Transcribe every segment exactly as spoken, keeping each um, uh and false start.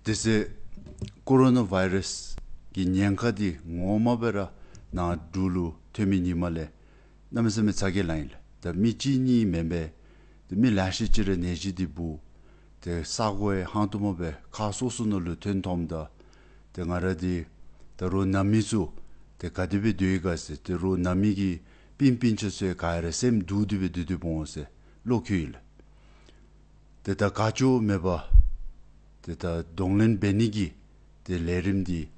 དེ་ཚེ་ཀོ་རོ་ན་བཱའི་རཱསི་གི་ཉེན་ཁ་འདི་ངོ་མ་སྦེ་ར་ནང་འབྲུག་ལུ་ཐོན་མི་ཉིནམ་ལས་གནམ་མེད་ས་མེད་ཚ་གྱང་ལང་ཡི་ལགས། ད་མི་གཅིག་གཉིས་མེན་པས། ཏེ་མི་ལེ་ཤ་ཅིག་ར་ནད་གཞི་འདི་འབུ། ཏེ་ས་གོ་ཡང་ཧང་སྟོང་མ་སྦེ་ཁག་སོ་སོ་ནང་ལུ་ཐོན་ཐོནམ་ད། ཏེ་ང་ར་འདི་ད་རོགས་ནང་མི་ཚུ་ཏེ་ག་དེ་སྦེ་སྡོད་ཡི་ག་ཟེར། ཏེ་རོགས་ནང་མི་གི་སྤུན་སྤུན་ཆ་ཚུ་ཡང་ག་ར་སེམས་སྡུག་སྟེ་སྦེ་སྡོད་སྡོདཔ་འོང་ཟེར་བློ་འཁྱུ་ཡི་ལགས། ཏེ་ད་ག་ཅི་མེད་པར་ཏེ་ད་གདོང་ལེན་འབད་ནི་གི་ཏེ་ལས་རིམ་འདི་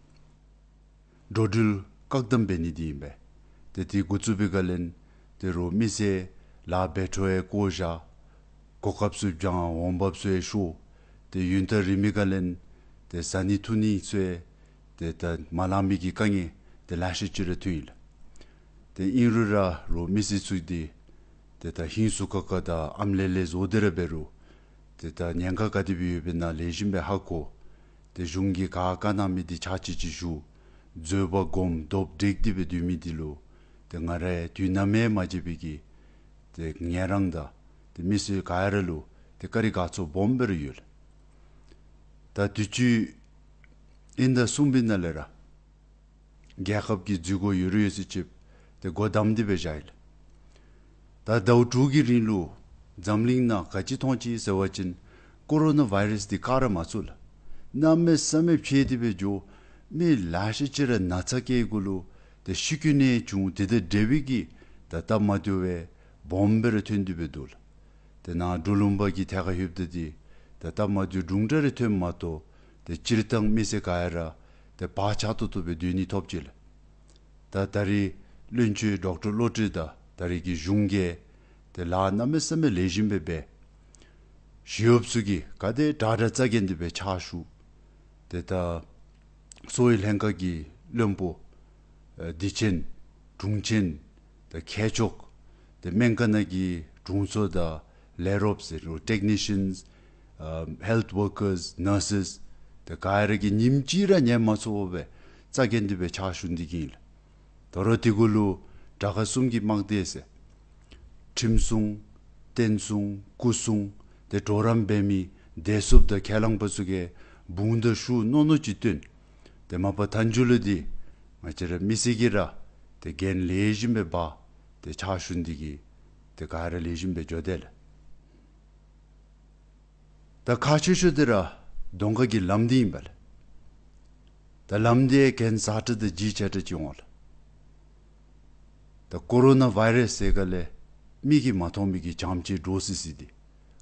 འགྲོ་འགྲུལ་བཀག་དམ་འབད་ནི་འདི་ཨིན་པས། ཏེ་འདི་འགོ་བཙུགས་པའི་སྒང་ལས་ཏེ་རོགས་མི་སེར་ལཱ་འབད་འཕྲོ་ཡང་བཀོ་བཞག། གོ་སྐབས་ཚུ་འབྱང་འོང་འབབ་ཚུ་ཡང་ཤོར། ཏེ་ཡུན་ཐག་རིང་མི་སྒང་ལས་ཏེ་བཟའ་ནི་འཐུང་ནི་ཚུ་ཡང་ཏེ་ད་མ་ལང་མི་གི་དཀའ་ངལ་ཏེ་ལེ་ཤ་ཅིག་ར་ཐོན་ཡི་ལགས། ཏེ་ཨིན་རུང་ར་རོགས་མི་སེར་ཚུ་འདི་ཏེ་ད་ཧིང་སུ་ཁ་ཁ་དང་ཨམ་ལེ་ལེ་བཟོ་སྟེ་ར་འབད་རུང་ཏེ་ད་ཉེན་ཁ་ག་དེ་སྦེ་ཡོདཔ་ཨིན་ན་ལེགས་ཤོམ་སྦེ་ཧ་གོ། ཏེ་གཞུང་གིས་ག་བཀའ་གནང་མི་འདི་ཕྱག་ཕྱིད་ཅིག་ཞུ། བཟོད་པ་སྒོམ་སྟོབས་བསྒྲིགས་ཏེ་སྦེ་སྡོད་མི་འདི་ལུ་ཏེ་ང་ར་དུས་ནམ་ཡང་མ་བརྗེད་པའི་གི་ཏེ་ངལ་རངས་དང་ཏེ་མི་སེར་ག་ར་ལུ་ཏེ་བཀའ་དྲིན་དགའ་ཚོར་སྦོམ་སྦེ་ར་ཡོད་ལགས། ད་དུས་ཅི་ཨིན་ད་གསུངམ་ཨིན་ན་ལས་ར་རྒྱལ་ཁབ་ཀྱི་འཛུལ་སྒོ་ཡོད་རུང་ཡོད་ཚད་ཅིག་ཏེ་སྒོ་བསྡམས་ཏེ་སྦེ་བཞག་ཡི་ལགས། ད་ཟླཝ་དྲུག་གི་རིང་ལུ་འཛམ་གླིང་ནང་ག་ཅི་མཐོང་ཅི་ཟེར་བ་ཅིན་ཀོ་རོ་ན་བཱའི་རཱསི་འདི་བཀག་ར་མ་ཚུགས་ལགས། གནམ་མེད་ས་མེད་འཕེལ་ཏེ་སྦེ་འགྱོ། མི་ལེ་ཤ་ཅིག་ར་ན་ཚ་སྐྱེ་གུ་ལུ་ཏེ་ཤི་རྐྱེན་ཡང་བྱུང་། དེ་དང་འབྲེལ་བའི་གི་ད་སྟབས་མ་བདེཝ་སྦོམ་སྦེ་ར་ཐོན་ཏེ་སྦེ་འདུག་ལགས། ཏེ་ནཱ་འབྲུག་ལུང་པ་གི་ཐད་ཁར་ལྷོདཔ་ད་འདི་ད་སྟབས་མ་བདེཝ་དུམ་གྲ་རེ་ཐོནམ་མ་གཏོགས་ཏེ་སྤྱིར་བཏང་མི་སེར་ག་ར་ཏེ་བག་ཆགས་ཏོག་ཏོ་སྦེ་སྡོད་ནི་ཐོབ་ཅི་ལགས། ད་ད་རིས་བློན་ཆེན་ཌོག་ཊར་བློ་གྲོས་དང་ད་རིས་ཀྱི་གཞུང་གིས་ཏེ་ལཱ་གནམ་མེད་ས་མེད་ལེགས་ཤོམ་སྦེ་འབད། ཞི་གཡོགཔ་ཚུ་གིས་ག་དེ་དྲག་དྲག་རྩ་འགེངས་ཏེ་སྦེ་ཕྱག་ཞུ། ཏེ་ད་གསོ་བའི་ལྷན་ཁག་གི་བློན་པོ་ཨ་སྡེ་ཚན་དྲུང་ཆེན་ད་མཁས་མཆོག་ཏེ་སྨན་ཁང་ནང་གི་དྲུང་འཚོ་དང་ལས་རོགསཔ་ཟེར་རུང་ཊེག་ནི་ཤཱནསི་ཨ་ཧེལཐ་ཝར་ཀརསི་ནརསེསི་ཏེ་ག་ར་གིས་ཉིནམ་གཅིག་ར་ཉལ་མ་ཚུགསཔ་སྦེ་རྩ་འགེངས་ཏེ་སྦེ་ཕྱག་ཞུ་ནི་འདི་གིས་ཨིན་ལགས། ད་རུང་དེ་གུ་ལུ་དྲག་ཁག་གསུམ་གྱི་དམག་སྡེ་ཟེར་ཁྲིམས་སྲུང་བསྟན་སྲུང་སྐུ་སྲུང་ཏེ་གྲོགས་རམ་འབད་མི་བདེ་སྲུངཔ་དང་ཁས་བླངས་པ་ཚུ་གིས་བུང་དང་ཤུགས་རྣོ་རྣོ་ཅིག་བཏོན། ཏེ་མ་པ་མཐའ་མཇུག་ལུ་འདི་ང་བཅས་ར་མི་སེར་གྱིས་ར་ཏེ་འགན་ལེགས་ཤོམ་སྦེ་འབག་ཏེ་ཕྱག་ཞུ་ནི་འདི་གིས་ཏེ་ག་ར་ལེགས་ཤོམ་སྦེ་འགྱོ་དེས་ལགས། ད་ཁག་ཆེ་ཤོས་འདི་ར་གདོང་ཁ་གི་ལམ་འདི་ཨིན་པས་ལགས། ད་ལམ་འདི་གྱེན་ཟག་སྒྲ་དང་ལྗིད་ཆེ་དྲགས་ཅིག་འོང་ལགས། ད་ཀོ་རོ་ན་བཱའི་རཱསི་ཟེར་ག་ལས་མིག་གིས་མ་མཐོང་མི་གི་བྱམས་བརྩེ་འདྲོག་སི་སི་འདི་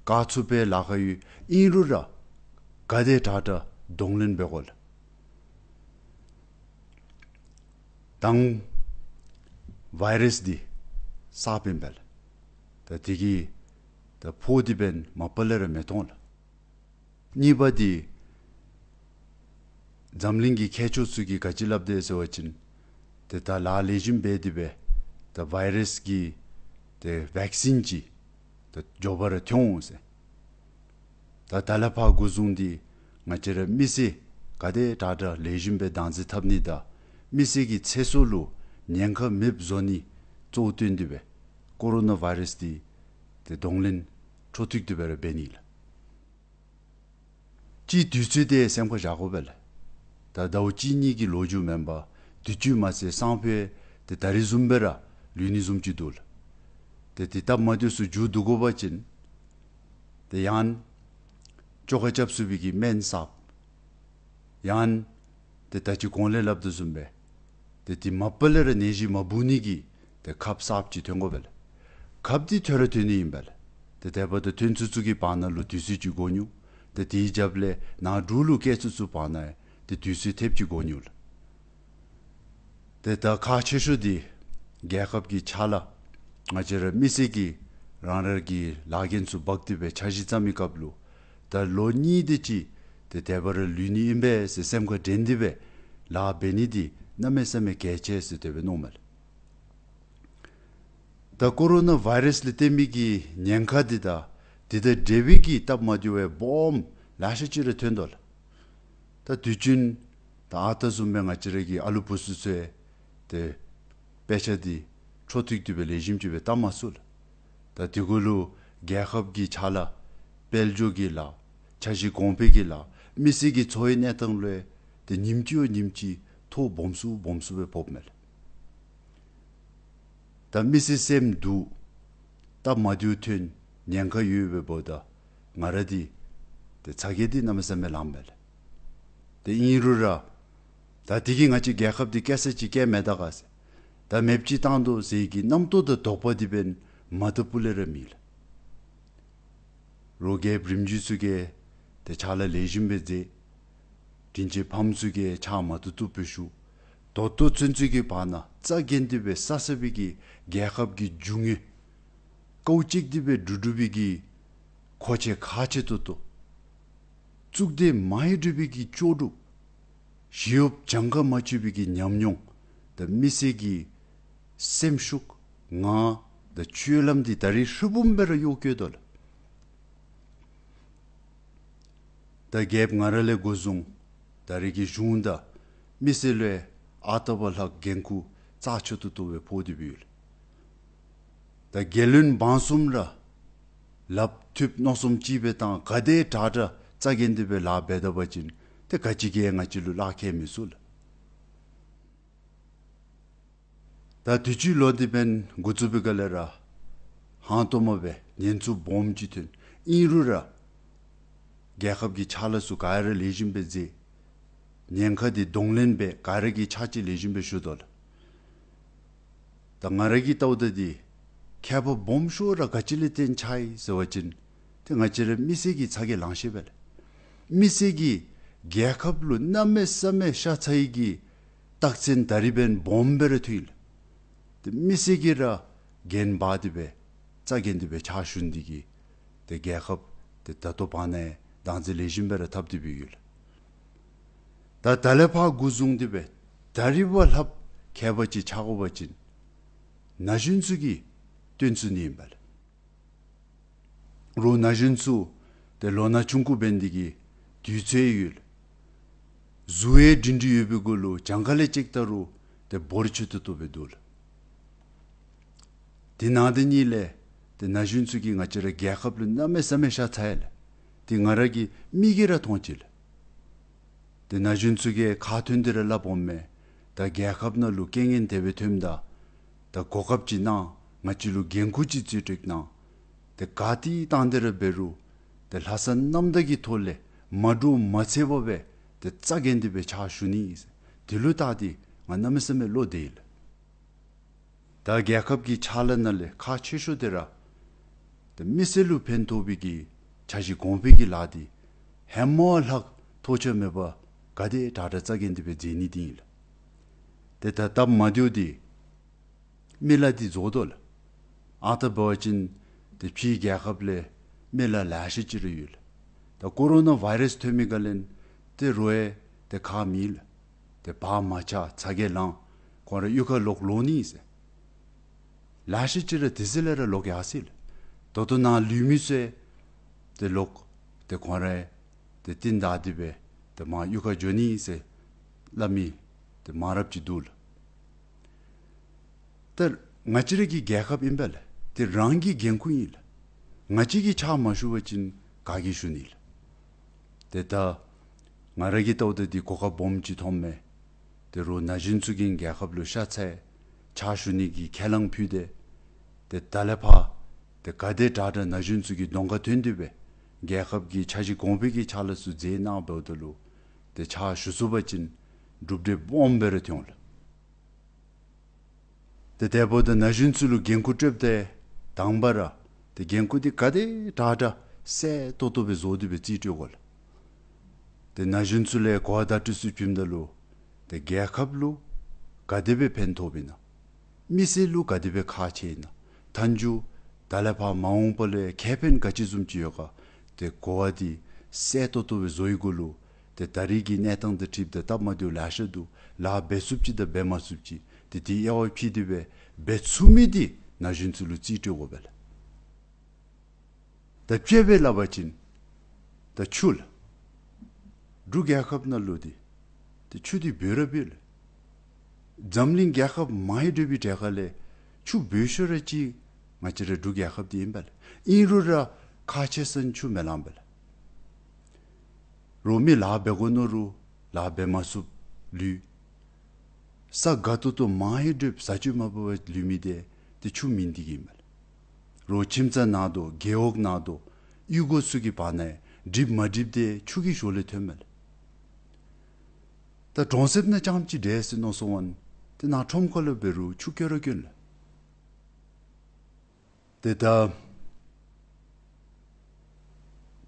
བཀག་ཚུགས་པའི་ལཱ་ཁག་ཡོད། ཨིན་རུང་ར་ག་དེ་དྲག་དྲག་གདོང་ལེན་འབད་དགོ་ལགས། དང་བཱའི་རཱསི་འདི་གསརཔ་ཨིན་པས་ལགས། ད་དེ་གིས་ད་ཕོག་སྟེ་འབདན་མ་པ་ལས་ར་མི་མཐོང་ལགས། གཉིས་པ་འདི་འཛམ་གླིང་གི་མཁས་མཆོག་ཚུ་གིས་ག་ཅི་སླབ་དེས་ཟེར་བ་ཅིན་ཏེ་ད་ལཱ་ལེགས་ཤོམ་འབད་དེ་སྦེ་ད་བཱའི་རཱསི་གི་ཏེ་བེག་སིན་ཅིག་ད་མགྱོགས་པ་ར་ཐོན་འོང་ཟེར། ད་ད་ལས་ཕར་འགོ་བཟུང་སྟེ་ང་བཅས་ར་མི་སེར་ག་དེ་དྲག་དྲག་ལེགས་ཤོམ་སྦེ་བདག་འཛིན་འཐབ་ནི་དང་མི་སེར་གྱི་ཚེ་སྲོག་ལུ་ཉེན་ཁ་མེདཔ་བཟོ་ནི་གཙོ་བོ་བཏོན་ཏེ་སྦེ་ཀོ་རོ་ན་བཱའི་རཱསི་འདི་ཏེ་གདོང་ལེན་འཕྲོ་མཐུད་དེ་སྦེ་ར་འབད་ནི་ལགས། ཅིག་དུས་ཚོད་དེ་སེམས་ཁར་བཞག་དགོ་པས་ལགས། ད་ཟླཝ་གཅིག་གཉིས་ཀྱི་ལོ་རྒྱུས་མེན་པར་དུས་ཅི་མ་ཚད་སང་ཕོད་ཏེ་ད་རིས་བཟུམ་སྦེ་ར་ལུས་ནི་བཟུམ་ཅིག་འདུག་ལགས། ཏེ་དེ་སྟབས་མ་བདེཝ་ཚུ་མཇུག་བསྡུ་དགོ་པ་ཅིན་ཏེ་ཡང་བཅོ་ཁ་རྐྱབ་ཚུགས་པའི་གི་སྨན་གསརཔ་ཡང་ཏེ་ད་ཅི་གོང་ལས་སླབ་དོ་བཟུམ་སྦེ་ཏེ་དེ་མ་པ་ལས་ར་ནད་གཞི་མ་འབུ་ནི་གི་ཏེ་ཁབ་གསརཔ་ཅིག་ཐོན་དགོ་པས་ལགས། ཁབ་འདི་ཐོན་ར་ཐོན་ནི་ཨིན་པས་ལགས། ཏེ་དེ་འབདཝ་ད་ཐོན་ཚུན་ཚོད་ཀྱི་བར་ན་ལུ་དུས་ཚོད་ཅིག་འགོར་ནུག། ཏེ་དེའི་རྒྱབ་ལས་ནཱ་འབྲུག་ལུ་བསྐྱལ་ཚུན་ཚོད་བར་ན་ཏེ་དུས་ཚོད་ཐེབས་ཅིག་འགོར་ནུག་ལགས། ཏེ་ད་ཁག་ཆེ་ཤོས་འདི་རྒྱལ་ཁབ་ཀྱི་ཕྱག་ལཱ་ང་བཅས་ར་མི་སེར་གྱིས་རང་རང་གི་ལཱ་འགན་ཚུ་འབག་སྟེ་སྦེ་འཆར་གཞི་བརྩམ་མི་སྐབས་ལུ་ད་ལོ་གཉིས་དེ་ཅིག་ཏེ་དེ་སྦེ་ར་ལུས་ནི་ཨིན་པས་ཟེར་སེམས་ཁར་དྲན་ཏེ་སྦེ་ལཱ་འབད་ནི་འདི་གནམ་མེད་ས་མེད་གལ་ཆེ་ཟེར་དེ་སྦེ་མནོཝ་མས་ལགས། ད་ཀོ་རོ་ན་བཱའི་རཱསི་ལས་བརྟེན་མི་གི་ཉེན་ཁ་འདི་དང་དེ་དང་འབྲེལ་བའི་གི་སྟབས་མ་བདེཝ་སྦོམ་ལེ་ཤ་ཅིག་ར་ཐོན་དོ་ལགས། ད་དུས་རྒྱུན་ད་ཨ་རྟག་བཟུམ་སྦེ་ང་བཅས་ར་གི་ཨ་ལུ་བུ་ཚུ་ཚུ་ཏེ་དཔེ་ཆ་འདི་འཕྲོ་མཐུད་དེ་སྦེ་ལེགས་ཤོམ་ཅིག་སྦེ་བལྟ་མ་ཚུགས་ལགས། ད་དེ་གུ་ལུ་རྒྱལ་ཁབ་ཀྱི་ཕྱག་ལཱ་དཔལ་འབྱོར་གྱི་ལཱ་འཆར་གཞི་གོང་འཕེལ་གྱི་ལཱ་ མི་སེར་གྱི་འཚོ་བའི་གནས་སྟངས་ལུ་ཏེ་ཉིནམ་གཅིག་བ་ཉིནམ་གཅིག་ཐོ་སྦོམ་སུ་སྦོམ་སུ་སྦེ་ཕོགཔ་མས་ལགས། ད་མི་སེར་སེམས་སྡུག་སྟབས་མ་བདེཝ་ཐོན་ཉེན་ཁ་ཡོདཔ་འབདཝ་ད་ང་ར་འདི་ཏེ་ཚ་གྱང་འདི་གནམ་མེད་ས་མེད་ལངམ་མས་ལགས། ཏེ་ཨིན་རུང་ར་ད་དེ་གིས་ང་བཅས་རྒྱལ་ཁབ་འདི་སྐྱེལ་ས་ཅིག་སྐྱེལ་མེད་ད་ག་ཟེར། ད་མེདཔ་ཅིག་བཏང་དོ་ཟེར་གྱི་རྣམ་རྟོག་དང་དོགས་པ་འདི་འབདན་མ་བཏུབ་པ་ལས་ར་མེད་ལགས། རོགས་རྒྱལཔོ་རིམ་བྱོན་ཚུ་གིས་ཏེ་ཕྱག་ལཱ་ལེགས་ཤོམ་སྦེ་མཛད། དྲིན་ཅན་ཕམ་ཚུ་གིས་ཕྱག་མ་བཏུབ་བཏུབ་སྦེ་ཞུ། ད་ལྟོ་ཚུན་ཚོད་ཀྱི་བར་ན་རྩ་འགེངས་ཏེ་སྦེ་བསགས་བསགས་པའི་གི་རྒྱལ་ཁབ་ཀྱི་རྒྱུ་དངོས་བཀོག་བཅད་དེ་སྦེ་སྒྲུབ་སྒྲུབ་པའི་གི་མཁོ་ཆས་ཁག་ཆེ་ཏོག་ཏོ། གཙུག་སྡེ་མ་ཡིག་འབྲུ་པའི་གི་ལྕོགས་གྲུབ། ཞི་གཡོགཔ་གྱངས་ཁ་མ་ཆོད་པའི་གི་ཉམས་མྱོང་དང་མི་སེར་གྱི་སེམས་ཤུགས་ངང་དང་སྤྱོད་ལམ་འདི་ད་རིས་ཧྲིལ་བུམ་སྦེ་ར་གཡོག་བཀོད་དོ་ལགས། ད་རྒྱལཔོ་ང་ར་ལས་འགོ་བཟུང་ད་རིས་ཀྱི་གཞུང་དང་མི་སེར་ལུ་ཨ་རྟག་བ་ལྷག་འགན་ཁུར་རྩ་ཆེ་ཏོག་ཏོ་སྦེ་ཕོག་སྟེ་སྦེ་ཡོད་ལགས། ད་རྒྱལ་བློན་འབངས་གསུམ་ར་ལགཔ་མཐུད་མནོ་བསམ་གཅིག་སྦེ་བཏང་ག་དེ་དྲག་དྲག་རྩ་འགེངས་ཏེ་སྦེ་ལཱ་འབད་ད་པ་ཅིན་ཏེ་ག་ཅི་གིས་ང་བཅས་ལུ་ལཱ་ཁག་མི་ཚུགས་ལགས། ད་དུས་ཅི་ལོ་འདི་འབདན་འགོ་བཙུགས་པའི་སྒང་ལས་ར་ཧང་སྟོང་མ་སྦེ་ཉེན་ཚབས་སྦོམ་ཅིག་ཐོན། ཨིན་རུང་ར་རྒྱལ་ཁབ་ཀྱི་ཕྱག་ལཱ་ཚུ་ག་ར་ལེགས་ཤོམ་སྦེ་མཛད། ཉེན་ཁ་འདི་གདོང་ལེན་འབད་ག་ར་གིས་ཕྱག་ཕྱིད་ལེགས་ཤོམ་སྦེ་ཞུ་དོ་ལགས། ད་ང་ར་གིས་བལྟཝ་ད་འདི་ཁྱད་པར་སྦོམ་ཤོས་ར་ག་ཅི་ལས་བརྟེན་ཆགས་ཡི་ཟེར་བ་ཅིན་ཏེ་ང་བཅས་ར་མི་སེར་གྱིས་ཚ་གྱང་ལང་ཤེས་པས་ལགས། མི་སེར་གྱིས་རྒྱལ་ཁབ་ལུ་གནམ་མེད་ས་མེད་ཤ་ཚ་ཡི་གི་རྟགས་མཚན་ད་རིས་འབདན་སྦོམ་སྦེ་ར་ཐོན་ཡི་ལགས། ཏེ་མི་སེར་གྱིས་ར་འགན་འབག་སྟེ་སྦེ་རྩ་འགེངས་ཏེ་སྦེ་ཕྱག་ཞུ་ནི་འདི་གིས་ཏེ་རྒྱལ་ཁབ་འདི་ད་ལྟོ་བར་ན་བདག་འཛིན་ལེགས་ཤོམ་སྦེ་ར་འཐབ་སྟེ་སྦེ་ཡོད་ལགས། ད་ད་ལས་ཕར་འགོ་བཟུང་སྟེ་སྦེ་ད་རིས་བ་ལྷགཔ་ཁྱད་པར་ཅིག་ཆགས་དགོ་པ་ཅིན་ན་གཞོན་ཚུ་གིས་སྟོན་ཚུགས་ནི་ཨིན་པས་ལགས། རོགས་ན་གཞོན་ཚུ་ཏེ་ལོ་ན་ཆུང་ཀུ་འབད་ནི་འདི་གིས་དུས་ཚོད་ཡོད་ལགས། གཟུགས་ཡང་སྒྲིང་སྒྲིང་ཡོད་པའི་གུ་ལུ་གྱངས་ཁ་ལས་བཅད་ད་རུང་ཏེ་འབོར་ཆེ་ཏོག་ཏོ་སྦེ་འདུག་ལགས། དེ་ནང་དེ་གཉིས་ལས་ཏེ་ན་གཞོན་ཚུ་གིས་ང་བཅས་ར་རྒྱལ་ཁབ་ལུ་གནམ་མེད་ས་མེད་ཤ་ཚ་ཡི་ལགས། ཏེ་ང་ར་གི་མིག་གིས་ར་མཐོང་ཅི་ལགས། ཏེ་ན་གཞོན་ཚུ་གིས་ཁ་ཐོན་ཏེ་ར་སླབ་འོང་མས། ད་རྒྱལ་ཁབ་ནང་ལུ་རྐྱེན་ངན་དེ་སྦེ་ཐོནམ་ད་ད་གོ་སྐབས་ཅིག་གནང་། ང་བཅས་ལུ་འགན་ཁུར་ཅིག་རྩིས་སྤྲོད་གནང་། ཏེ་ག་ཏེ་བཏང་སྟེ་ར་འབད་རུང་ཏེ་ལྷག་བསམ་རྣམ་དག་གི་ཐོག་ལས་མ་འདྲོག་མ་འཚེར་བར་སྦེ་ཏེ་རྩ་འགེངས་ཏེ་སྦེ་ཕྱག་ཞུ་ནི་ཨིན་ཟེར། དེ་ལུ་བལྟ་སྟེ་ང་གནམ་མེད་ས་མེད་བློ་བདེ་ཡི་ལགས། ད་རྒྱལ་ཁབ་ཀྱི་ཕྱག་ལཱ་ནང་ལས་ཁག་ཆེ་ཤོས་དེ་ར་ད་མི་སེར་ལུ་ཕན་ཐོགས་པའི་གི་འཆར་གཞི་གོང་འཕེལ་གྱི་ལཱ་འདི་ཧེ་མ་ལྷག་ཐོགས་ཆགས་མེད་པར་ག་དེ་དྲག་དྲག་རྩ་འགེངས་ཏེ་སྦེ་མཛད་ནི་འདི་ཨིན་ལགས། ཏེ་ད་སྟབས་མ་བདེཝ་འདི་མི་ལཱ་འདི་རྫོགས་དོ་ལགས། ཨ་རྟག་འབད་བ་ཅིན་ཏེ་ཕྱིའི་རྒྱལ་ཁབ་ལས་མི་ལཱ་ལེ་ཤ་ཅིག་ར་ཡོད་ལགས། ད་ཀོ་རོ་ན་བཱའི་རཱསི་ཐོན་མི་སྒང་ལས་ཏེ་རོགས་ཡང་ཏེ་ཁག་མེད་ལགས། ཏེ་བག་མ་ཆགས་ཚ་གྱང་ལང་ཁོང་ར་གཡུས་ཁར་ལོག་ལོག་ནི་ཟེར། ལེ་ཤ་ཅིག་ར་དེ་ཟེར་ལས་ར་ལོག་ཡར་སོ་ཡི་ལགས། ད་ལྟོ་ནཱ་ལུས་མི་ཚུ་ཏེ་ལོག་ཏེ་ཁོང་ར་ཏེ་རྟིང་བདའ་སྟེ་སྦེ་ཏེ་མར་གཡུས་ཁར་འགྱོ་ནི་ཟེར་སླབ་མི་ཏེ་མང་རབས་ཅིག་འདུག་ལགས། ད་ང་བཅས་ར་གི་རྒྱལ་ཁབ་ཨིན་པས་ལགས། ཏེ་རང་གི་འགན་ཁུར་ཨིན་ལགས། ང་བཅས་ཀྱིས་ཕྱག་མ་ཞུ་བ་ཅིན་ག་གིས་ཞུ་ནི་ལགས། ཏེ་ད་ང་ར་གིས་བལྟཝ་ད་འདི་གོ་སྐབས་སྦོམ་ཅིག་མཐོངམ་མས། ཏེ་རོགས་ན་གཞོན་ཚུ་གིས་རྒྱལ་ཁབ་ལུ་ཤ་ཚ་ཡི། ཕྱག་ཞུ་ནི་གི་ཁས་བླངས་ཕུལ་ཏེ་ཏེ་ད་ལས་ཕར་ཏེ་ག་དེ་དྲག་དྲག་ན་གཞོན་ཚུ་གིས་གདོང་ཁར་ཐོན་ཏེ་སྦེ་རྒྱལ་ཁབ་ཀྱི་འཆར་གཞི་གོང་འཕེལ་གྱི་ཕྱག་ལཱ་ཚུ་མཛད་གནང་འབདཝ་ད་ལུ་ཏེ་ཕྱག་ཞུ་ཚུགས་པ་ཅིན་གྲུབ་འབྲས་སྦོམ་སྦེ་ར་ཐོན་འོང་ལགས། ཏེ་དེ་འབདཝ་ད་ན་གཞོན་ཚུ་ལུ་འགན་ཁུར་སྤྲོདཔ་ད་དང་པ་ར་ཏེ་འགན་ཁུར་འདི་ག་དེ་དྲག་དྲག་གསལ་ཏོག་ཏོ་སྦེ་བཟོ་སྟེ་སྦེ་རྩིས་སྤྲོད་དགོ་ལགས། ཏེ་ན་གཞོན་ཚུ་ལས་གོ་བ་བརྡ་སྤྲོད་ཚུ་བྱིནམ་ད་ལུ་ཏེ་རྒྱལ་ཁབ་ལུ་ག་དེ་སྦེ་ཕན་ཐོགསཔ་ཨིན་ན། མི་སེར་ལུ་ག་དེ་སྦེ་ཁག་ཆེ་ཨིན་ན། མཐའ་མཇུག་ད་ལས་ཕར་མ་འོངས་པ་ལུ་ཁེ་ཕན་ག་ཅི་བཟུམ་ཅིག་ཡོད་ག། ཏེ་གོ་བ་འདི་གསལ་ཏོག་ཏོ་སྦེ་བཟོ་ཡི་གུ་ལུ་ཏེ་ད་རིས་ཀྱི་གནས་སྟངས་དང་འཁྲིལཝ་ད་སྟབས་མ་བདེཝ་ལེ་ཤ་འདུག། ལཱ་འབད་ཚུགསཔ་ཅིག་དང་འབད་མ་ཚུགསཔ་ཅིག། ཏེ་དེ་དབྱེ་བ་ཕྱེ་སྟེ་སྦེ་འབད་ཚུགས་མི་འདི་ན་གཞོན་ཚུ་ལུ་རྩིས་སྤྲོད་དགོ་པས་ལགས། ད་དཔྱེ་སྦེ་སླབ་པ་ཅིན་ད་ཆུ་ལགས། འབྲུག་རྒྱལ་ཁབ་ནང་ལུ་འདི་ཏེ་ཆུ་འདི་འབོལ་ར་འབོལ་ལགས། འཛམ་གླིང་རྒྱལ་ཁབ་མང་རབས་ཅིག་གི་གྲས་ཁ་ལས་ཆུ་འབོལ་ཤོས་ར་ཅིག་ང་བཅས་ར་འབྲུག་རྒྱལ་ཁབ་འདི་ཨིན་པས་ལགས། ཨིན་རུང་ར་ཁག་ཆེ་ས་ཆུ་མི་ལང་པས་ལགས། རོགས་མི་ལཱ་འབད་དགོ་མནོ་རུང་ལཱ་འབད་མ་ཚུགསཔ་ལུས། ས་དགའ་ཏོག་ཏོ་མང་ཧེང་སྒྲུབ་ཟས་བཅུད་མ་འབད་བར་ལུས་མི་དེ་ཏེ་ཆུ་མིན་འདི་གིས་ཨིན་མས་ལགས། རོགས་ཁྱིམ་ཚང་ནང་དོ་རྒེད་འོག་ནང་དོ་གཡུས་སྒོ་ཚུ་གི་བར་ན་འགྲིག་མ་འགྲིག་དེ་ཆུ་གི་ཞོར་ལས་ཐོནམ་མས་ལགས། ད་གྲོང་གསེབ་ནང་རྐྱངམ་ཅིག་འདྲས་ཟེར་མནོ་སོང་བ་ཏེ་ནཱ་ཁྲོམ་ཁ་ལུ་འབད་རུང་ཆུ་དཀོན་ར་དཀོན་ལགས། ཏེ་ད་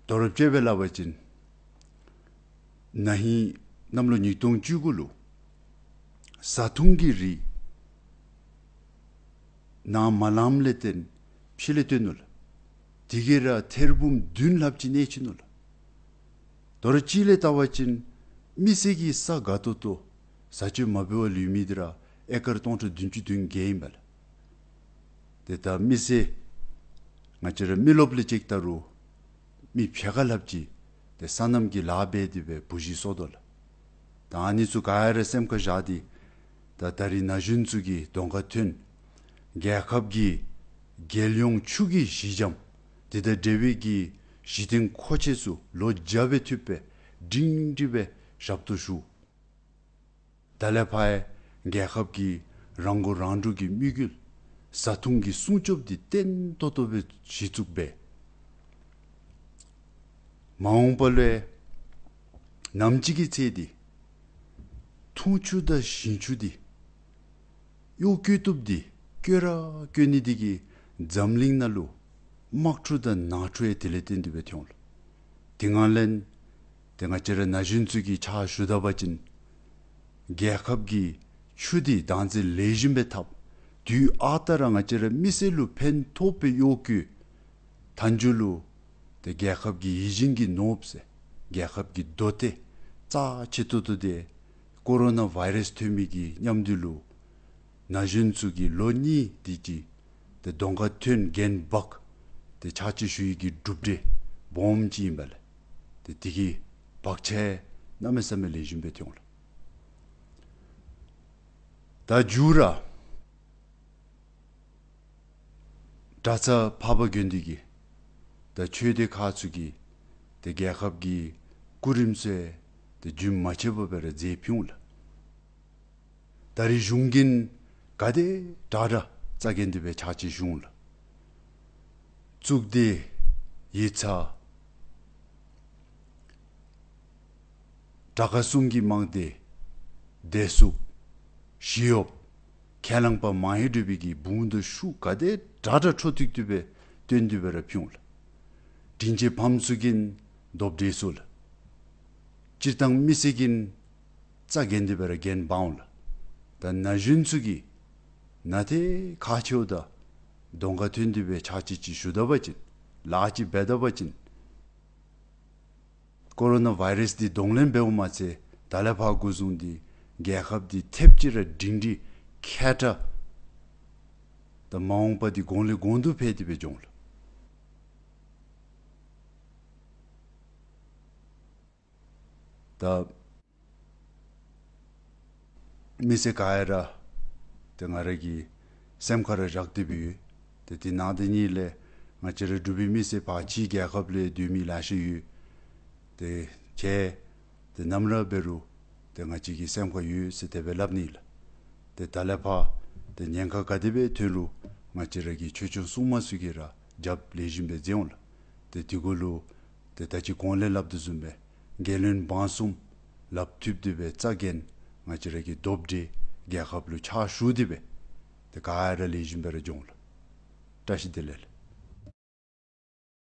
དོ་རུང་དཔྱེ་སྦེ་སླབ་པ་ཅིན་ན་ཧིང་གནམ་ལོ་ཉིས་སྟོང་བཅུ་དགུ་ལུ་བཟའ་འཐུང་གི་རིགས་ནང་མ་ལངམ་ལས་བརྟེན་ཕྱི་ལས་བཏོན་ནུག་ལགས། དེ་གིས་ར་ཐེར་འབུམ་བདུན་ལྷགཔ་ཅིག་གནས་ཆི་ནུག་ལགས། དོ་རུང་ཕྱི་ལས་བལྟ་བ་ཅིན་མི་སེར་གྱིས་ས་དགའ་ཏོག་ཏོ་ཟས་བཅུད་མ་འབད་བར་ལུས་མི་འདི་ར་ཨེ་ཀར་སྟོང་ཕྲག་བདུན་ཅུ་དོན་བརྒྱད་ཨིན་པས་ལགས། ཏེ་ད་མི་སེར་ང་བཅས་ར་མི་རློབས་ལས་ཅིག་བལྟ་རུང་མི་ཕྱེད་ཀ་ལྷགཔ་ཅིག་ཏེ་སོ་ནམ་གྱི་ལཱ་འབད་དེ་སྦེ་བུ་གཞི་གསོ་དོ་ལགས། ད་ཨ་ནི་ཚུ་ག་ར་སེམས་ཁར་བཞག་སྟེ་ད་ད་རིས་ན་གཞོན་ཚུ་གིས་གདོང་ཁར་ཐོན་རྒྱལ་ཁབ་ཀྱི་རྒྱལ་ཡོངས་ཆུ་གི་གཞི་འགྱམ་དེ་དང་འབྲེལ་བའི་གི་གཞི་རྟེན་མཁོ་ཆས་ཚུ་ལོ་བརྒྱ་སྦེ་ཐུབ་སྦེ་སྒྲིང་སྒྲི་སྦེ་ཞབས་ཏོག་ཞུ། ད་ལས་ཕར་རྒྱལ་ཁབ་ཀྱི་རང་མགོ་རང་འདྲོངས་ཀྱི་དམིགས་ཡུལ་བཟའ་འཐུང་གི་སྲུང་སྐྱོབ་འདི་བརྟན་ཏོག་ཏོ་སྦེ་གཞི་བཙུགས་འབད། མ་འོངས་པ་ལུ་ནམ་ཅིག་གི་ཚེ་འདི་འཐུང་ཆུ་དང་ཞིང་ཆུ་འདི་གཡོག་བཀོལ་བཏུབ་འདི་བཀོལ་ར་བཀོལ་ནི་འདི་གིས་འཛམ་གླིང་ནང་ལུ་དམག་འཁྲུག་དང་ནང་འཁྲུག་ཡང་དེ་ལས་བརྟེན་ཏེ་སྦེ་ཐོན་འོང་ལགས། དེ་ངང་ལས་ཏེ་ང་བཅས་ར་ན་གཞོན་ཚུ་གིས་ཕྱག་ཞུ་ད་པ་ཅིན་རྒྱལ་ཁབ་ཀྱི་ཆུ་འདི་བདག་འཛིན་ལེགས་ཤོམ་སྦེ་འཐབ། དུས་ཨ་རྟག་ར་ང་བཅས་ར་མི་སེར་ལུ་ཕན་ཐོགས་པའི་གཡོག་བཀོལ། མཐའ་མཇུག་ལུ་ཏེ་རྒྱལ་ཁབ་ཀྱི་ཡིད་བཞིན་གྱི་ནོར་བུ་ཟེར་རྒྱལ་ཁབ་ཀྱི་མདོ་སྡེ་རྩ་ཆེ་ཏོག་ཏོ་འདི་ཀོ་རོ་ན་བཱའི་རཱསི་ཐོན་མི་གི་མཉམ་དུ་ལུ་ན་གཞོན་ཚུ་གིས་ལོ་གཉིས་དེ་ཅིག་ཏེ་གདོང་ཁར་ཐོན་འགན་འབག་ཏེ་ཕྱག་ཕྱིད་ཞུ་ཡི་གི་གྲུབ་འབྲས་སྦོམ་ཅིག་ཨིན་པས་ལགས། ཏེ་དེ་གི་བག་ཆགས་གནམ་མེད་ས་མེད་ལེགས་ཤོམ་སྦེ་ཐོན་འོང་ལགས། ད་མཇུག་ར་གྲྭ་ཚང་འཕགས་པ་དགོན་སྡེ་གི་ད་ཆོས་སྡེ་ཁག་ཚུ་གིས་ཏེ་རྒྱལ་ཁབ་ཀྱི་སྐུ་རིམ་ཚུ་ཏེ་རྒྱུན་མ་ཆད་པར་སྦེ་ར་མཛད་ཕུལ་འོང་ལགས། ད་རིས་གཞུང་གིས་ག་དེ་དྲག་དྲག་རྩ་འགེངས་ཏེ་སྦེ་ཕྱག་ཕྱིད་ཞུ་འོང་ལགས། གཙུག་སྡེ་ཡིག་ཚང་གྲྭ་ཁག་གསུམ་གྱི་དམངས་སྡེ་བདེ་སྲུངཔ་ཞི་གཡོགཔ་ཁས་བླངས་པ་མང་ཧེང་སྒྲུབ་པའི་གི་འབུམ་དང་ཤུགས་ག་དེ་དྲག་དྲག་འཕྲོ་མཐུད་དེ་སྦེ་བཏོན་ཏེ་སྦེ་ར་ཕུལ་འོང་ལགས། དྲིན་ཅན་ཕམ་ཚུ་གིས་རྡོབ་འགྲེལ་ཞུ་ལགས། སྤྱིར་བཏང་མི་སེར་གྱིས་རྩ་འགེངས་ཏེ་སྦེ་ར་འགན་འབག་འོང་ལགས། ད་ན་གཞོན་ཚུ་གིས་ནཱ་ཏེ་ཁག་ཆེཝ་ད་གདོང་ཁར་ཐོན་ཏེ་སྦེ་ཕྱག་ཕྱིད་ཅིག་ཞུ་ད་པ་ཅིན་ལཱ་ཅིག་འབད་ད་པ་ཅིན་ཀོ་རོ་ན་བཱའི་རཱསི་འདི་གདོང་ལེན་འབདཝ་མ་ཚད་ད་ལས་ཕར་འགོ་བཟུང་སྟེ་རྒྱལ་ཁབ་འདི་ཐེབས་ཅིག་ར་སྒྲིང་སྒྲི་མཁས་དྲགས་ད་མ་འོངས་པ་འདི་གོང་ལས་གོང་དུ་འཕེལ་ཏེ་སྦེ་འགྱོ་འོང་ལགས། ད་མི་སེར་ག་ར་ཏེ་ང་ར་གི་སེམས་ཁར་ར་བཞག་སྟེ་སྦེ་ཡོད། ཏེ་དེ་ནང་དེ་ཉིད་ལས་ང་བཅས་ར་འབྲུག་པའི་མི་སེར་ཕར་ཕྱི་རྒྱལ་ཁབ་ལས་སྡོད་མི་ལེ་ཤ་ཡོད། ཏེ་ཁྱེད་ཏེ་ནམ་ར་འབད་རུང་ཏེ་ང་བཅས་ཀྱི་སེམས་ཁར་ཡོད་ཟེར་དེ་སྦེ་སླབ་ནི་ལགས། ཏེ་ད་ལས་ཕར་ཏེ་ཉེན་ཁ་ག་དེ་སྦེ་ཐོན་རུང་ང་བཅས་ར་གི་ཆོས་སྐྱོང་སྲུང་མ་ཚུ་གིས་ར་རྒྱབ་ལེགས་ཤོམ་སྦེ་མཛད་འོང་ལགས། ཏེ་དེ་གུ་ལུ་ཏེ་ད་ཅི་གོང་ལས་སླབ་དོ་བཟུམ་སྦེ་རྒྱལ་བློན་འབངས་གསུམ་ལགཔ་མཐུད་དེ་སྦེ་རྩ་འགེངས་ང་བཅས་ར་གིས་རྡོབ་འགྲེལ་རྒྱལ་ཁབ་ལུ་ཕྱག་ཞུ་སྟེ་སྦེ་ཏེ་ག་ར་ལེགས་ཤོམ་སྦེ་ར་འགྱོ་འོང་ལགས། བཀྲ་ཤིས་བདེ་ལེགས།